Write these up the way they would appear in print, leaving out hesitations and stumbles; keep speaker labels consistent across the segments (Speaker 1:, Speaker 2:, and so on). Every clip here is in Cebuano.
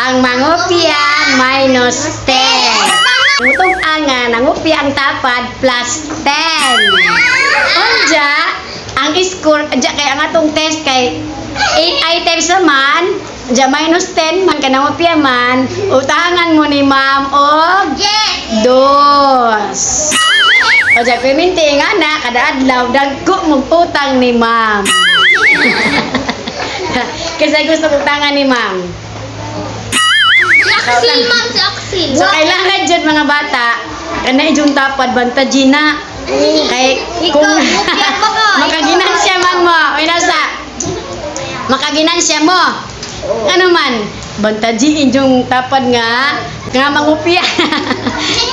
Speaker 1: Ang mangopya minus 10. Mutong nga nangopya ang tapad, plus 10. Unja, ang score, unja kay ang atong test kay 8 items naman, unja minus 10 man ka nangopya man, utangan mo ni ma'am og dos. O dya, piminti nga na, kada adlaw, dagko mong utang ni ma'am. Kasi gusto kong utangan ni ma'am.
Speaker 2: Si Axel, ma'am, si Axel.
Speaker 1: So, kailangan dyan, mga bata, kana ijong tapad, banta Gina. Kay, kung
Speaker 2: Ikaw, mupya pa ka.
Speaker 1: Makaginansya man mo, ay nasa, makaginansya mo. Ano man, banta G inyong tapad nga mangupya.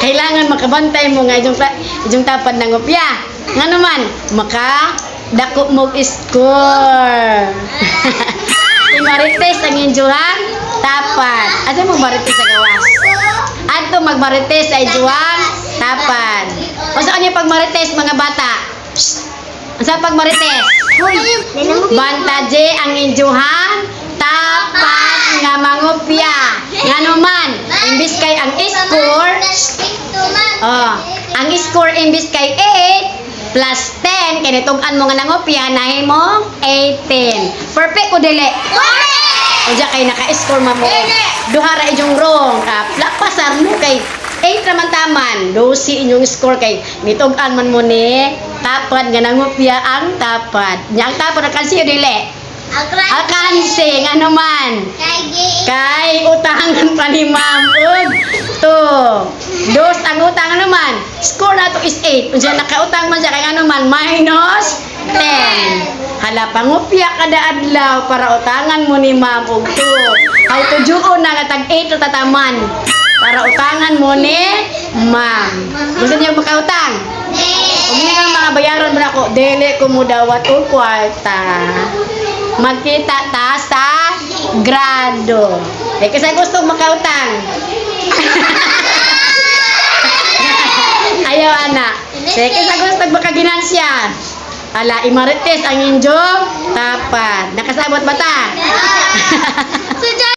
Speaker 1: Kailangan makabantay mo nga inyong tapad ng upya. Nga naman, maka dako mo score. Imarites ang inyong tapad. Asa mo marites sa gawas? Adto magmarites sa inyong tapad. O sa kanya pagmarites, mga bata? Psst! Unsa pagmarites? Banta J ang inyuhang tapat nga mangupya. Ngano man, imbis kay ang score, oh, ang score imbis kay 8 plus 10 kay nitug-an mo nga nangupya, nahimong 18. Perfect ko dili? Unya kay naka-score man mo. Duha ra inyong wrong. Ah, pasar mo kay 8 raman taman. 12 inyong score kay nitug-an man mo ni tapad nga nangupya ang tapad. Nya ang tapad alkansi o dili? Alkansi, ngano man? Kay utangan pa ni ma'am og 2. Dos ang utang, ano man? Score na to is 8. Unsa nakautang man siya kay ano man? Minus 10. Hala, pangupya kada adlaw para utangan mo ni ma'am og 2. How to juon na nga tag 8 na tataman para utangan mo ni ma'am. Gusto niyo makautang? Ug nga mga bayaran mo na ako, dili ko mo dawat og kwarta. Magkita ta sa grado. Eh, kasi gusto makautang. Ayaw, ana. Sige, kasi gusto makaginansya. Ala, imarites ang inyong tapad. Nakasabot ba ta?
Speaker 2: So,